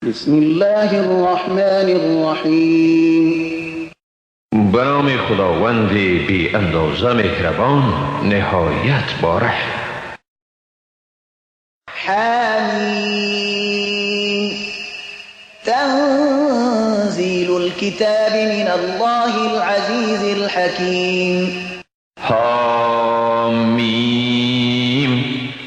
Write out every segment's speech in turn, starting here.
بسم الله الرحمن الرحیم. به نام خداوند بی اندازه مهربان، نهایت باره. حمیم. تنزیل الكتاب من الله العزیز الحکیم. حامیم.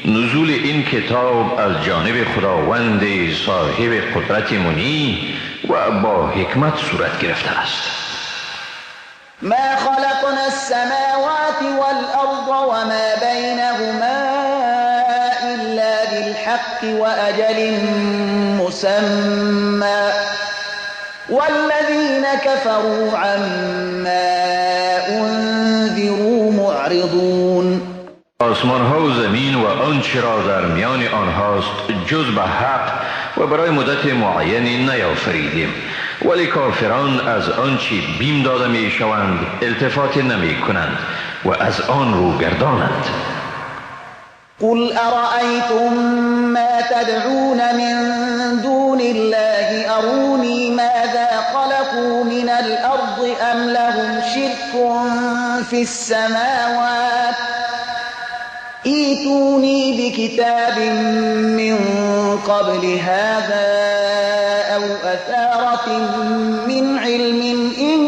نزول این کتاب از جانب خداوند صاحب قدرت منی و با حکمت صورت گرفته است. ما خلقنا السماوات والأرض وما بينهما إلا بالحق وأجل مسمى والذين كفروا عما أنذروا معرضون. آسمان ها و زمین و آنچه را در میان آنهاست جز به حق و برای مدت معینی نیافریدیم، ولی کافران از آنچه بیم داده می شوند التفات نمی کنند و از آن رو گردانند. قل أرأيتم ما تدعون من دون الله أروني ماذا خلقوا من الأرض أم لهم شرك في السماوات ایتونی بکتاب من قبل هذا او اثارة من علم ان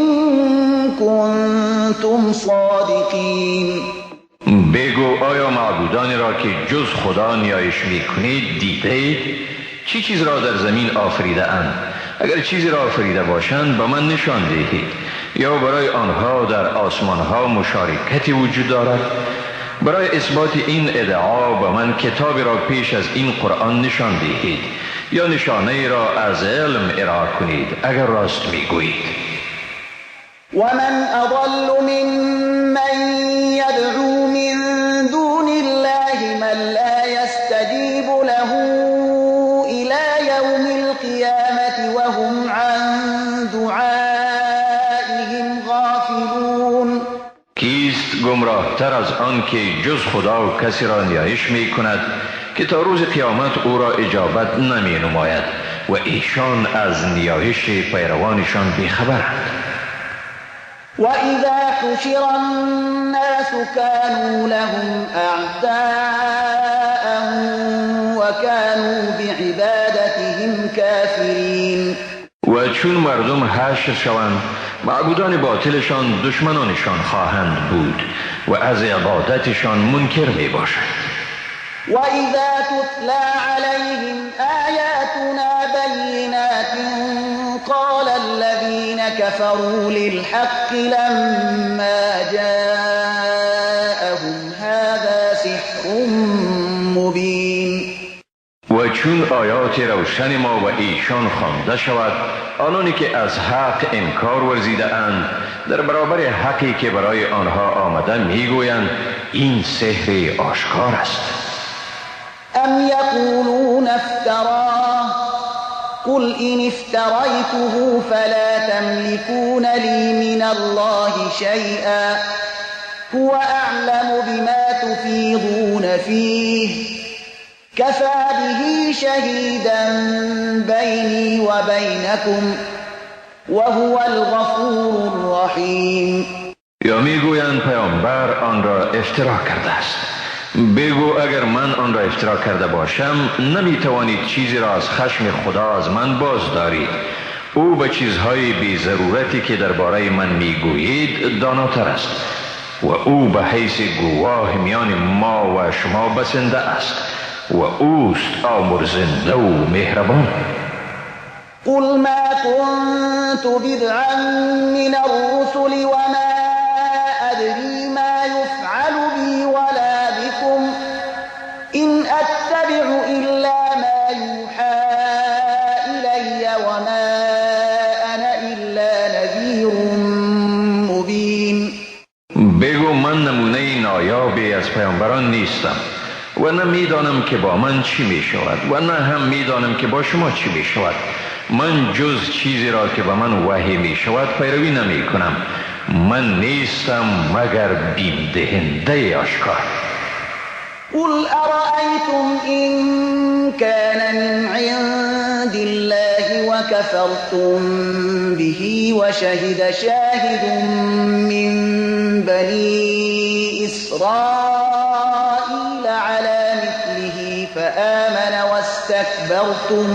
کنتم صادقین. بگو آیا معبودانی را که جز خدا نیایش میکنید دیده اید؟ چی چیز را در زمین آفریده اند؟ اگر چیزی را آفریده باشند به من نشان دهید، یا برای آنها در آسمانها مشارکتی وجود دارد؟ برای اثبات این ادعا به من کتابی را پیش از این قرآن نشان دهید یا نشانه را از علم ارائه کنید اگر راست میگویید. ومن اضل ممن يدعو من دون الله من لا يستجيب له الى يوم القيامة وهم عن دعائهم غافلون. کیست گمراه تر از آن که جز خدا کسی را نیایش می کند که تا روز قیامت او را اجابت نمی نماید و ایشان از نیایش پیروانشان بیخبرند. و اذا حشر الناس كانوا لهم اعداء وكانوا بعبادتهم كافرین. و چون مردم حشر شوند معبودان باطلشان دشمنانشان خواهند بود و از عبادتشان منکر می باشند. و اذا تتلى عليهم آیاتنا بینات قال الذين كفروا للحق لما جاءهم هذا سحر مبین. و چون آیات روشن ما و ایشان خوانده شود، آنانی که از حق انکار ورزیده اند در برابر حقی که برای آنها آمده میگویند این سحر آشکار است. ام یقولون افتراه قل إن افتريته فلا تملكون لي من الله شيئا هو أعلم بما تفيضون فيه كفى به شهيدا بيني وبينكم وهو الغفور الرحيم. یا میگویند پیامبر آن را افترا کرده است. بگو اگر من آن را افترا کرده باشم نمیتوانید چیزی را از خشم خدا از من باز دارید. او به چیزهای بی ضرورتی که درباره من میگویید داناتر است و او به حیث گواه میان ما و شما بسنده است و اوست آمرزنده و مهربان. قل ما كنت بدعا من الرسل وما أدري ما يفعل بي ولا بكم إن أتبع إلا ما يوحى إلي وما أنا إلا نذير مبين. بگو من نمونه نایابی از پیامبران نیستم و نه میدانم که با من چی می شود و نه هم میدانم که با شما چی می شود. من جز چیزی را که به من وحی می شود پیروی نمی کنم. من نیستم مگر بیم دهنده آشکار. قل أرأيتم إن كان من عند الله كفرتم به وشهد شاهد من بني إسرائيل على مثله فآمن واستكبرتم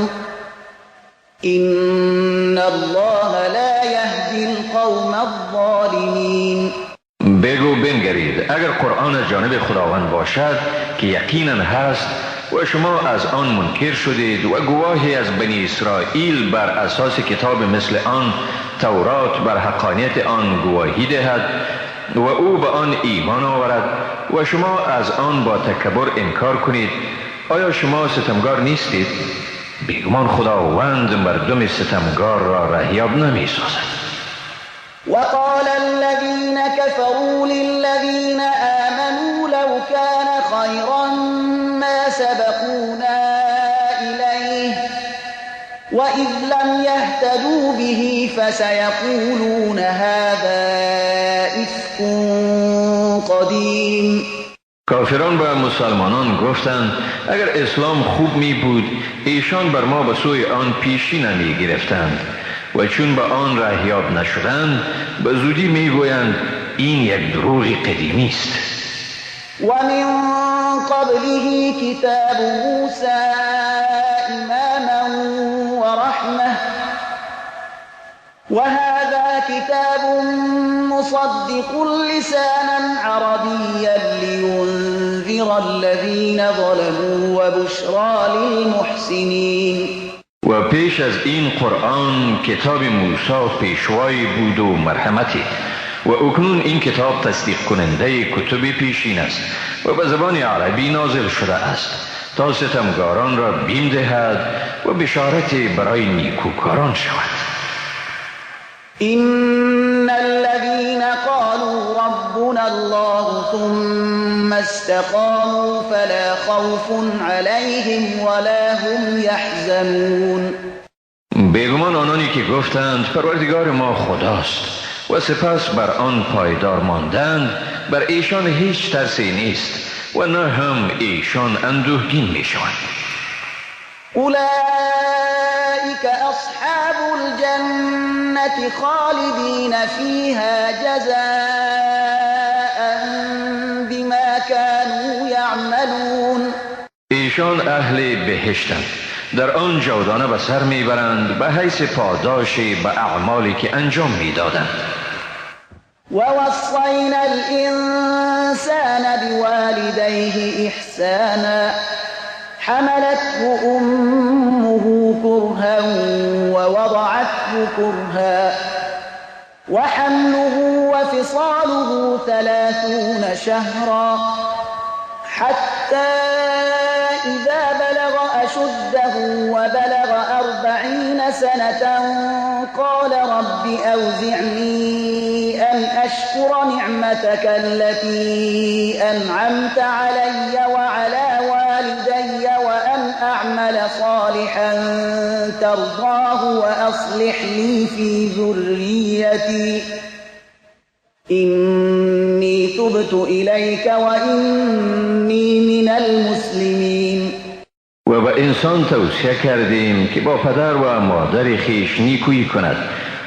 إن الله لا يهدي القوم الظالمين. بگو بنگرید اگر قرآن از جانب خداوند باشد که یقینا هست و شما از آن منکر شدید و گواهی از بنی اسرائیل بر اساس کتاب مثل آن تورات بر حقانیت آن گواهی دهد و او به آن ایمان آورد و شما از آن با تکبر انکار کنید، آیا شما ستمگار نیستید؟ بیگمان خداوند مردم ستمگار را رهیاب نمی سازد. وقال الذين كفروا للذين آمنوا لو كان خيرا ما سبقونا إليه وإذ لم يهتدوا به فسيقولون هذا إفك قديم. کافران به مسلمانان گفتند اگر اسلام خوب می بود ایشان بر ما به سوی آن پیشی نمی گرفتند و چون به آن رهیاب نشدند به زودی می گویند این یک دروغ قدیمی است. ومن قبله کتاب موسی اماما ورحمة وهذا كتاب مصدق لسانا عربيا لينذر الذين ظلموا وبشرى للمحسنين. و پیش از این قرآن کتاب موسی پیشوای بود و مرحمتی و اکنون این کتاب تصدیق کننده کتب پیشین است و به زبان عربی نازل شده است تا ستمگاران را بیم دهد و بشارت برای نیکوکاران شود. إن الذين قالوا ربنا الله ثم استقاموا فلا خوف عليهم ولا هم يحزنون. بیگمان آنانی که گفتند پروردگار ما خداست و سپس بر آن پایدار ماندند، بر ایشان هیچ ترسی نیست و نه هم ایشان اندوهگین میشوند. أولئك أصحاب الجنة خالدين فيها جزاء بما كانوا يعملون. ایشان اهل بهشتند، در آن جاودانه به سر میبرند به حیث پاداش به اعمالی که انجام میدادند. ووصينا الإنسان بوالديه إحسانا حملته أمه كرها ووضعته كرها وحمله وفصاله 30 شهرا حتى إذا بلغ أشده وبلغ 40 سنة قال رب أوزعني أن أشكر نعمتك التي أنعمت علي وعلى والدي وأن أعمل صالحا ترضاه وأصلح لي في ذريتي إني تبت إليك وإني من المسلمين. و به انسان توصیه کردیم که با پدر و مادر خویش نیکویی کند.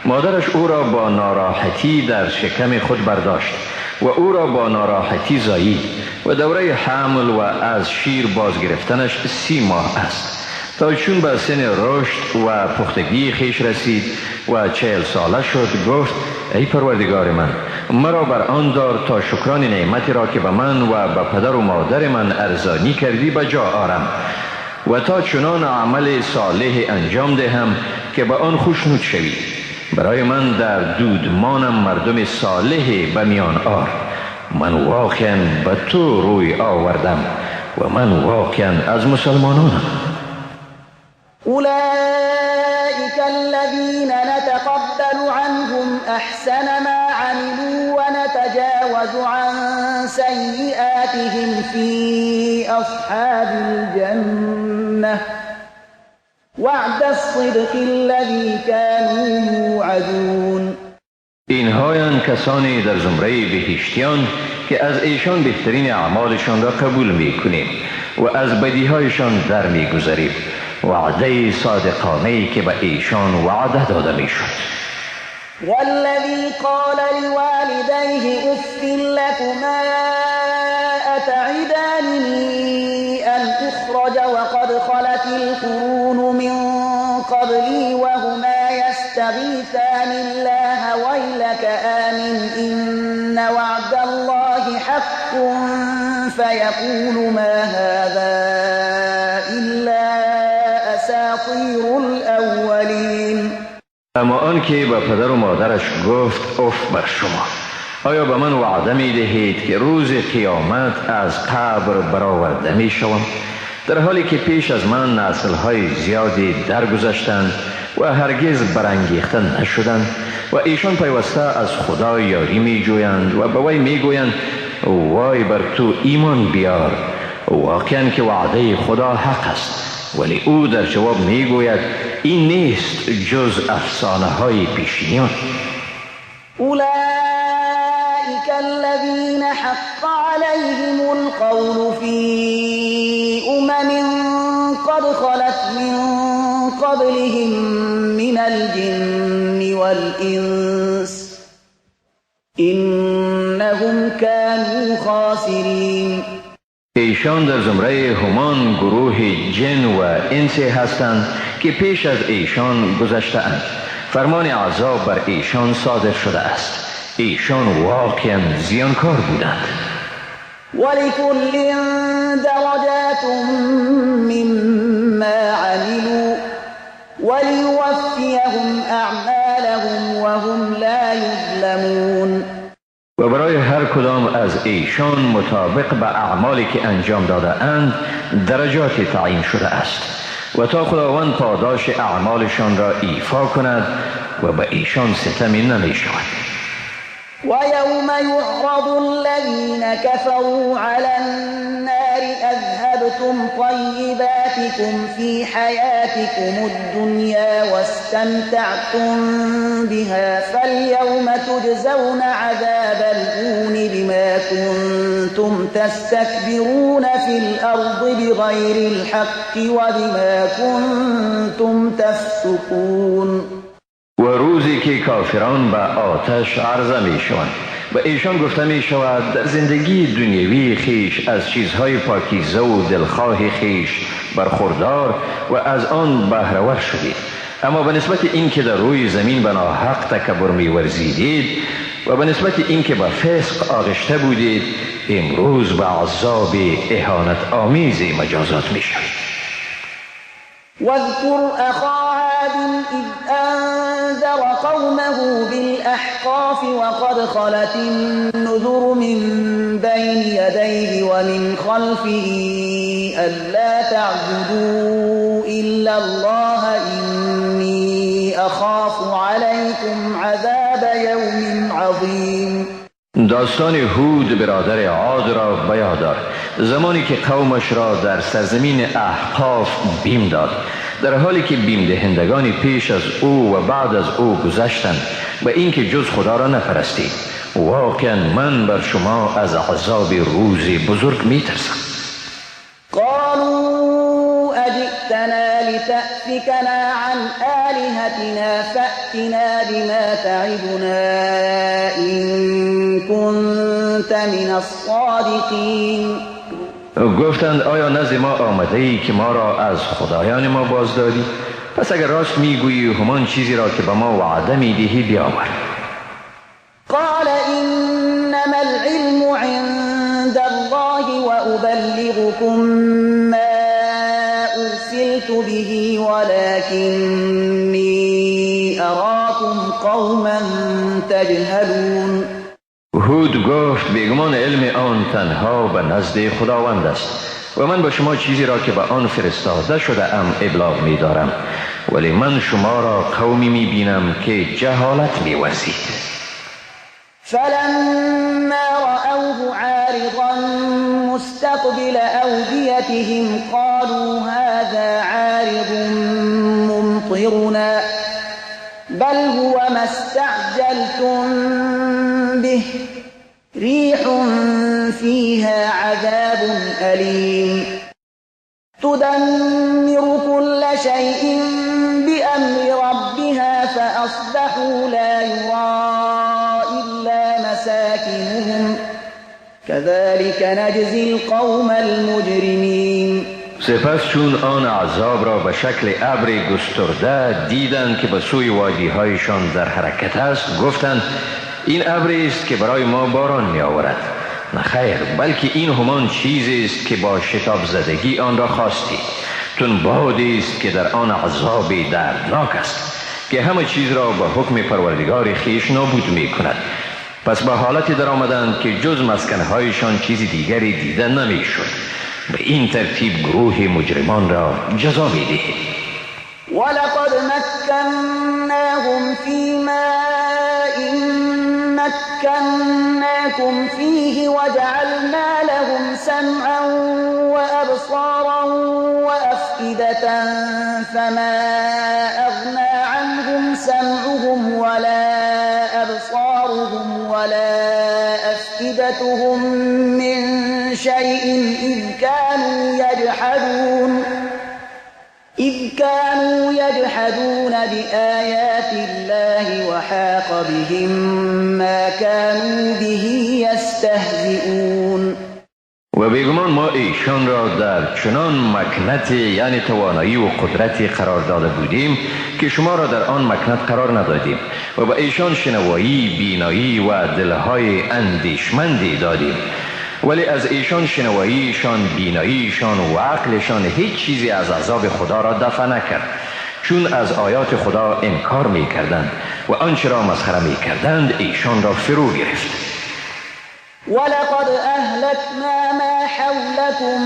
مادرش او را با ناراحتی در شکم خود برداشت و او را با ناراحتی زایید و دوره حمل و از شیر بازگرفتنش 30 ماه است تا چون به سن رشد و پختگی خویش رسید و 40 ساله شد گفت ای پروردگار من، مرا بر آن دار تا شکران نعمتی را که به من و به پدر و مادر من ارزانی کردی به جا آرم و تا چنان عمل صالح انجام دهم که به آن خوشنود شوی. برای من در دودمانم مردم صالح به میان آر. من واقعا به تو روی آوردم و من واقعا از مسلمانانم. أولئك الذين نتقبل عنهم أحسن ما عملوا ونتجاوز عن سيئاتهم في أصحاب الجنة وعد الصدق الذي كانوا يوعدون. اینهایند کسانی در زمره بهشتیان که از ایشان بهترین اعمالشان را قبول میکنیم و از بدیهایشان در میگذریم وعده صادقانه که به ایشان وعده داده می شد. والذی قال لوالدیه اف لکما اتعداننی ان اخرج وقد خلت القرون من قبلی وهما یستغیثان الله ویلک آمن إن وعد الله حق فیقول ما هذا إلا أساطیر الأولین. اما آن که به پدر و مادرش گفت اف بر شما، آیا به من وعده می دهید که روز قیامت از قبر برآورده می شوم، در حالی که پیش از من نسل‌های زیادی درگذشتند و هرگز برانگیخته نشدند و ایشان پیوسته از خدا یاری می جویند و به وی می گویند وای بر تو ایمان بیار، واقعا که وعده خدا حق است. ولی او در جواب می گوید این نیست جز افسانه های پیشینیان. اولئک الذین حق علیهم القول فی امم قد خلت من قبلهم من الجن والانس انهم كانوا خاسرین. ایشان در زمره همان گروه جن و انس هستند که پیش از ایشان گذشته‌اند. فرمان عذاب بر ایشان صادر شده است. ایشان واقعا زیانکار بودند. ولکل درجات مما عملوا وليوفیهم اعمالهم وهم لا یظلمون. و برای هر کدام از ایشان مطابق به اعمالی که انجام داده اند درجات تعیین شده است و تا خداوند پاداش اعمالشان را ایفا کند و به ایشان ستمی نمی شود. و یوم یعرض الذین كفروا علی النار اذهبتم طیباتکم فی حیاتکم الدنیا واستمتعتم بها فالیوم تجزون عذاب الهون بما كنتم تستكبرون فی الارض بغیر الحق وبما كنتم تفسقون. و روزی که کافران به آتش عرضه می شوند و ایشان گفته می شود در زندگی دنیوی خیش از چیزهای پاکیزه و دلخواه خیش برخوردار و از آن بهره ور شدید، اما به نسبت اینکه در روی زمین به ناحق تکبر می ورزیدید و به نسبت اینکه به فسق آغشته بودید، امروز به عذاب اهانت آمیز مجازات می شوید. واذكر أخا عاد إذ أنذر قومه بالأحقاف وقد خلت النذر من بين يديه ومن خلفه ألا تعبدوا إلا الله إني أخاف عليكم عذاب يوم عظيم. داستان هود برادر عاد را بیاد دار، زمانی که قومش را در سرزمین احقاف بیم داد، در حالی که بیم دهندگانی پیش از او و بعد از او گذشتند و اینکه جز خدا را نپرستید. واقعا من بر شما از عذاب روز بزرگ میترسم. قالوا اجئتنا لتأفكنا عن آلهتنا فأتنا بما تعدنا إن كنت من الصادقین. گفتند آیا نزد ما آمده ای که ما را از خدایان ما بازداری؟ پس اگر راست میگویی همان چیزی را که به ما وعده میدهی بیاور. قال انما العلم عند الله وأبلغكم ما أرسلت به ولكني أراكم قوما تجهلون. هود گفت بیگمان علم آن تنها به نزد خداوند است و من به شما چیزی را که به آن فرستاده شده ام ابلاغ می دارم، ولی من شما را قومی می بینم که جهالت می ورزید. فلما رأوه عارضا مستقبل أوديتهم قالوا هذا عارض ممطرنا بل هو ما استعجلتم به ريح فيها عذاب أليم تدمر كل كذلك نجزي القوم المجرمين. سپس چون آن عذاب را به شکل ابر گسترده دیدند که به سوی وادی هایشان در حرکت است، گفتند این ابری است که برای ما باران می آورد. نه خیر، بلکه این همان چیزی است که با شتاب زدگی آن را خواستی. تون بادی است که در آن عذاب دردناک است که همه چیز را به حکم پروردگار خویش نابود می کند. پس به حالتی در آمدند که جز مسکنهایشان چیز دیگری دیده نمی شد. به این ترتیب گروه مجرمان را جزا می دهیم. ولقد مكناهم في ماء مكناكم فيه وجعلنا لهم سمعا وأبصارا وأفئدة فما أغنى عنهم سمعهم ولا أبصارهم ولا أفئدتهم من شيء إذ كانوا يجحدون بآيات الله وحاق بهم ما كانوا به يستهزئون. و بیگمان ما ایشان را در چنان مکنت، یعنی توانایی و قدرتی قرار داده بودیم که شما را در آن مکنت قرار ندادیم و به ایشان شنوایی، بینایی و دلهای اندیشمندی دادیم، ولی از ایشان شنواییشان، بیناییشان و عقلشان هیچ چیزی از عذاب خدا را دفع نکرد، چون از آیات خدا انکار می کردند و آنچه را مسخره می کردند ایشان را فرو گرفت. ولقد اهلكنا ما حولكم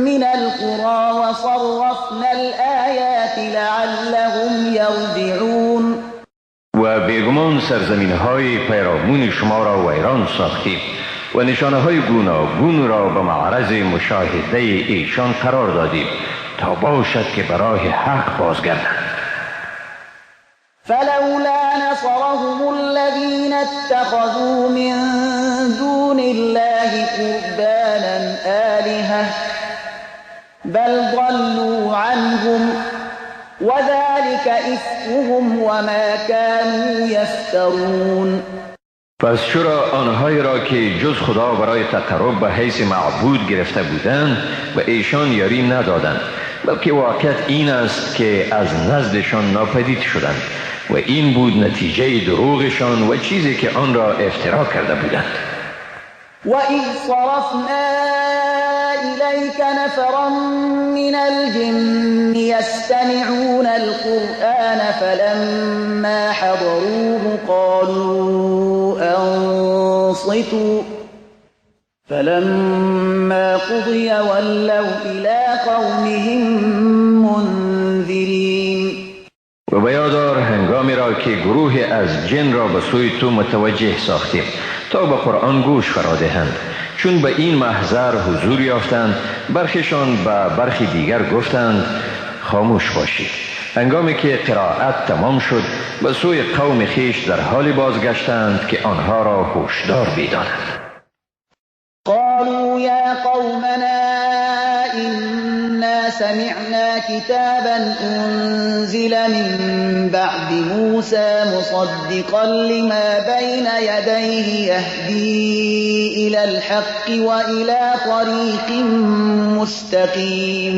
من القرى وصرفنا الآیات لعلهم یرجعون. و بیگمان سرزمین های پیرامون شما را ویران ساختیم و نشانه های گوناگون را به معرض مشاهده ایشان قرار دادیم تا باشد که برای حق بازگردند. فلولا نصرهم الذين اتخذوا من دون الله قربانا آلهة بل ضلوا عنهم وذلك إفكهم وما كانوا يفترون. پس چرا آنهایی را که جز خدا برای تقرب به حیث معبود گرفته بودند و ایشان یاری ندادند، بلکه واقعیت این است که از نزدشان ناپدید شدند و این بود نتیجه دروغشان و چیزی که آن را افترا کرده بودند. وَإِذْ صَرَفْنَا إِلَيْكَ نَفَرًا مِنَ الْجِنِّ يَسْتَمِعُونَ الْقُرْآنَ فَلَمَّا حَضَرُوهُ قَالُوا أَنصِتُوا فَلَمَّا قُضِيَ وَلَّوْا إِلَى قَوْمِهِمْ مُنذِرِينَ. و بیادار هنگامی را که گروه از جن را به سوی تو متوجه ساختیم تا به قرآن گوش فرا دهند، چون به این محضر حضور یافتند برخیشان به برخی دیگر گفتند خاموش باشید. هنگامی که قرائت تمام شد به سوی قوم خویش در حال بازگشتند که آنها را هشدار می‌دادند. قالوا یا قومنا إنا سمعنا كتابا أنزل من بعد موسى مصدقا لما بين يديه يهدي إلى الحق وإلى طريق مستقيم.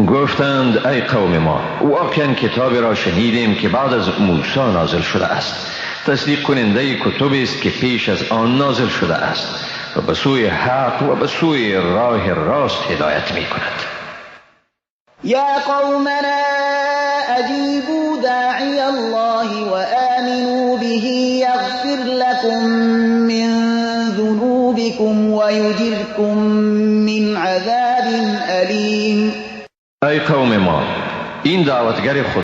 گفتند ای قوم ما، واقعا کتابی را شنیدیم که بعد از موسی نازل شده است، تصدیق کننده کتبی است که پیش از آن نازل شده است و به سوی حق و به سوی راه راست هدایت می کند. یا قومنا اجیبوا داعی الله وآمنوا به یغفر لكم من ذنوبكم ویجرکم من عذاب الیم. ای قوم ما، این دعوتگر خدا